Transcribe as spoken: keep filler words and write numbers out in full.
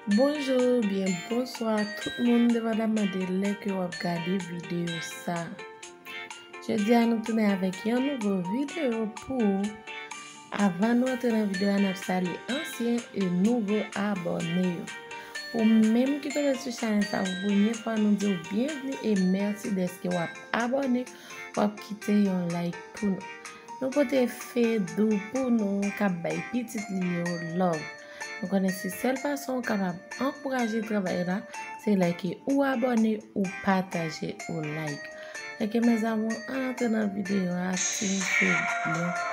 Bonjou oubyen bonswa tout moun, depandaman de lè ke w ap gade videyo sa. Jodi a nou tounen avèk yon nouvo videyo pou ou. Avan nou antre nan videyo a, n ap salye ansyen e nouvo abòne yo. Ou menm ki tonbe sou chanèl sa pou premye fwa, nou di w byenvni e mèsi dèske w ap abòne, w ap kite yon like pou nou. Nou pote Fedou pou nou k ap bay pitit li yo love. Nou konnen se sèl fason ou kapab ankouraje travay la, se lè ke ou abòne, ou pataje, ou like. Fè ke mes amours, ann antre nan videyo a, silvouplè.